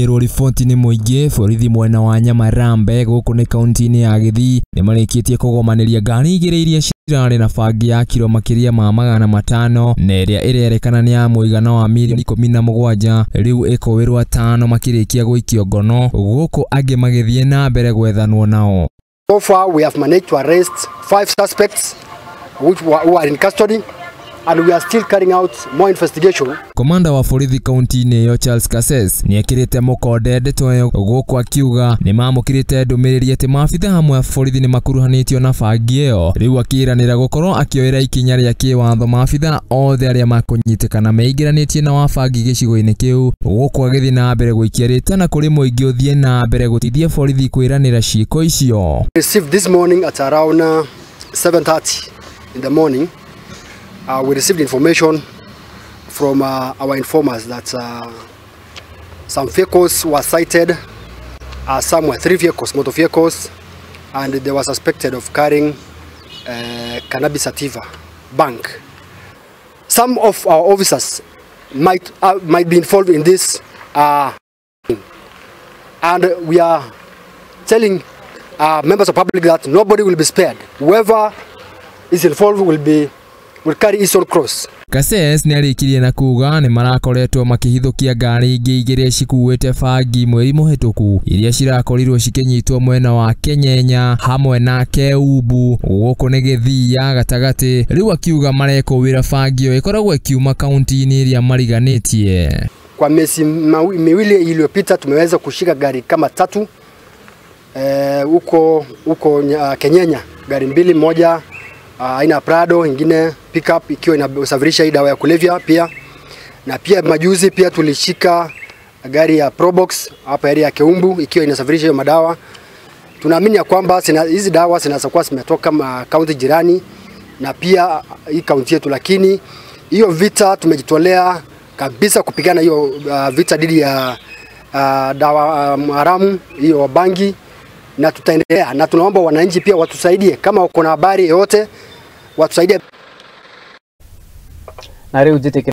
Gũkinyĩrwo riboti nĩ mũingĩ borithi mwena wa Nyamarambe gũkũ nĩ kaunti-inĩ ya Gĩthii nĩmarĩkĩtie kũgomanĩria ngari igĩrĩ iria cirarĩ na bangi ya kiro makĩria ma 500 na ĩrĩa ĩrerekana nĩ ya mũigana wa mirioni 17 rĩu ĩkũĩrwo atano makĩrĩkia gũikio ngono gũkũ angĩ magĩthiĩ na mbere gwethanwo nao. So far we have managed to arrest 5 suspects who are in custody, and we are still carrying out more investigation. Komanda wa borithi kaunti-inĩ ĩyo Charles Kasses nĩekĩrĩte mũkonde ndeto ĩyo gũkũ akiuga nĩmamũkĩrĩte ndũmĩrĩri atĩ maabitha hamwe a borithi nĩmakuruhanĩtio na bangi ĩyo. Rĩu akĩĩranĩra gũkorwo akĩoera ikinya rĩa kĩwatho maabitha othe arĩa makũnyitĩkana meingĩranĩtie na wabangi gĩcigo-inĩ kĩu, gũkũ agĩthiĩ na mbere gũikia rĩtana kũrĩ mũingĩ ũthiĩ na mbere gũteithia borithi kwĩranĩra ciĩko icio. Received this morning at around 7:30 in the morning. We received information from our informers that some vehicles were sighted somewhere, 3 vehicles, motor vehicles, and they were suspected of carrying cannabis sativa bank. Some of our officers might be involved in this, and we are telling members of public that nobody will be spared. Whoever is involved will carry his own cross. Kasses nĩarĩkirie na kuga nĩmarakoretwo makĩhithũkia ngari ingĩ igĩrĩ cikuĩte bangi mweri mũhĩtũku iria cirakorirwo cikĩnyitwo mwena wa Kenyenya hamwe na Keumbu gũkũ nĩ Gĩthii ya gatagatĩ. Rĩu akiuga marekũwĩra bangi ĩyo ĩkoragwo ĩkiuma kaunti-inĩ ĩrĩa mariganĩtie. Kwa miezi miwili iliyopita tumeweza kushika gari kama 3 huko Kenyenya, gari 2, moja aina Prado, ingine pickup ikiwa inasafirisha hii dawa ya kulevya pia. Na pia majuzi pia tulishika gari ya Probox hapa area ya Keumbu ikiwa inasafirisha hiyo madawa. Tunaamini ya kwamba hizi dawa zinaweza kuwa zimetoka kaunti jirani na pia hii kaunti yetu, lakini hiyo vita tumejitolea kabisa kupigana hiyo vita dhidi ya dawa haramu hiyo bangi, na tutaendelea, na tunaomba wananchi pia watusaidie kama wako na habari yoyote watusaidie. Na rĩu njĩtĩkĩre.